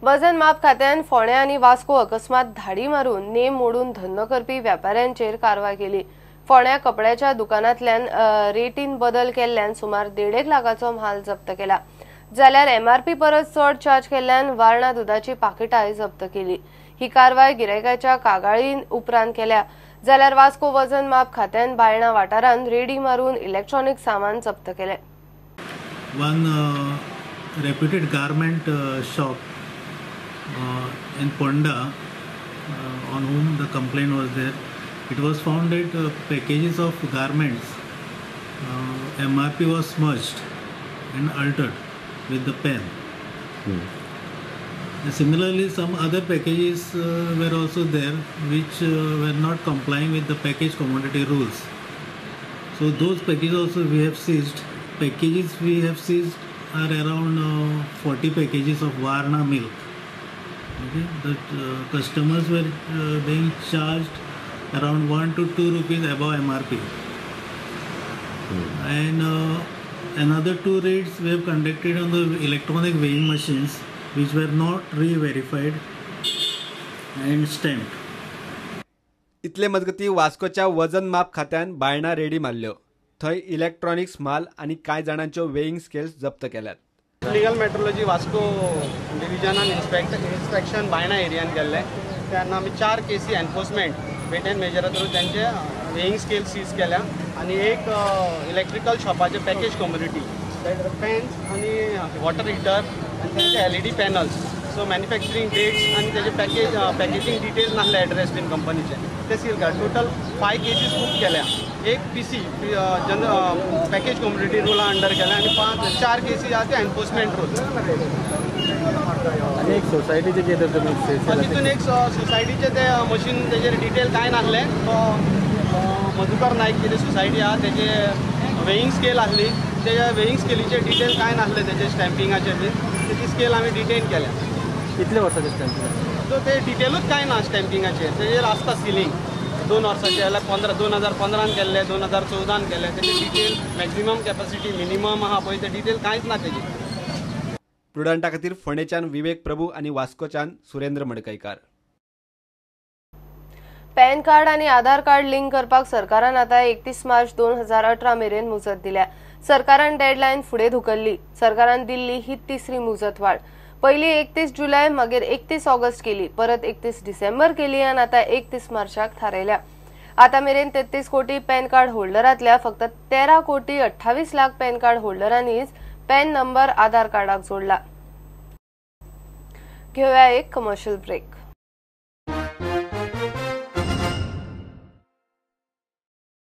वजन माप खात्यान फोंड्या आनी वास्को अकस्मात धाडी मारून नेम मोडून धंदो करपी व्यापाऱ्यांचेर कारवाय केली. फोंड्या कपड्याच्या दुकानांतल्यान रेटीन बदल केल्ल्यान सुमार 1.5 लाखाचो म्हाल जप्त केला, जाल्यार एमआरपी परस चड चार्ज केल्ल्यान वारणा दुदाची पाकिटांय जप्त केली. ही कारवाय गिरायकाच्या कागाळी उपरांत केल्या. जाल्यार वास्को वजन माप खात्यान बायणा वाठारांत रेडी मारून इलेक्ट्रॉनिक सामान जप्त केले. One reputed garment shop in Ponda, on whom the complaint was there, it was found that packages of garments MRP was smudged and altered with the pen. And similarly, some other packages were also there which were not complying with the package commodity rules. So those packages also we have seized. Packages we have seized are around 40 packages of Varna milk. Okay, the customers were being charged around 1 to 2 rupees above MRP. And another 2 raids we have conducted on the electronic weighing machines which were not re-verified and stamped. इतले मजगती वास्कोच्या वजन माप खात्यान Baina ready मारल्यो. थंय electronics माल आनी कांय जाणांच्यो weighing scales जप्त केल्यात. लिगल मेट्रोलॉजी वास्को डिविजनान इन्स्पेक्शन बायणा एरियान केल्लें. तेन्ना आमी 4 केसी एनफोर्समेंट वेट एंड मेजरा थ्रू तेंचे वेइंग स्केल सीज केल्या आनी एक इलेक्ट्रिकल शॉपाचे पॅकेज कम्युनिटी फॅन्स आनी वॉटर हिटर आनी तेंचे LED panels. So manufacturing dates आनी तेजे पॅकेजींग डिटेल्स नासले एड्रेस बीन कंपनीचे ते सील केल्या. टोटल 5 केसीस बूक केल्या. एक पी सी जन पॅकेज कम्युनिटी रुला अंडर केल्या आनी 4 केसी आहा ते एनफोर्समेंट रूल. आनी एक सोसायटीचे कितें तुमी तितून एक सोसायटीचे ते मशीन तेजेर डिटेल कांय नासलें. तो मधुकर नायक कितें सोसायटी आहा तेजे वेइंग स्केल आसली, तेज्या वेइंग स्केलीचे डिटेल कांय नासले, तेजे स्टॅम्पिंगाचे बीन तेजी स्केल आमी डिटेन केल्या. कितले वर्साचे स्टॅम्पिंग? सो ते डिटेलूच कांय ना स्टॅम्पिंगाचेर, तेजेर आसता सिलींग 2 वर्साचे जाल्यार 2015 केल्ले, 2014 केल्ले, तेजे डिटेल मॅक्झिमम कॅपॅसिटी मिनिमम आहा पळय ते डिटेल कांयच ना तेजी. प्रुडंटा खातीर फोंडेच्यान विवेक प्रभू आनी वास्कोच्यान सुरेंद्र मडकयकार. पॅन कार्ड आनी आधार कार्ड लिंक करपाक सरकारान आतां 31 मार्च 2018 मेरेन मुजत दिल्या. सरकारान डेडलायन फुडें धुकल्ली. सरकारान दिल्ली ही तिसरी मुजत वाड. पयली 31 जुलय, मागीर 31 ऑगस्ट केली, परत 31 डिसेंबर केली आनी आतां 31 मार्चाक थारायल्या. आतां मेरेन 33 कोटी पॅन कार्ड होल्डरांतल्या फक्त 13 कोटी 28 लाख पॅन कार्ड होल्डरांनीच पॅन नंबर आधार कार्डाक जोडला. घेवया एक कमर्शियल ब्रेक.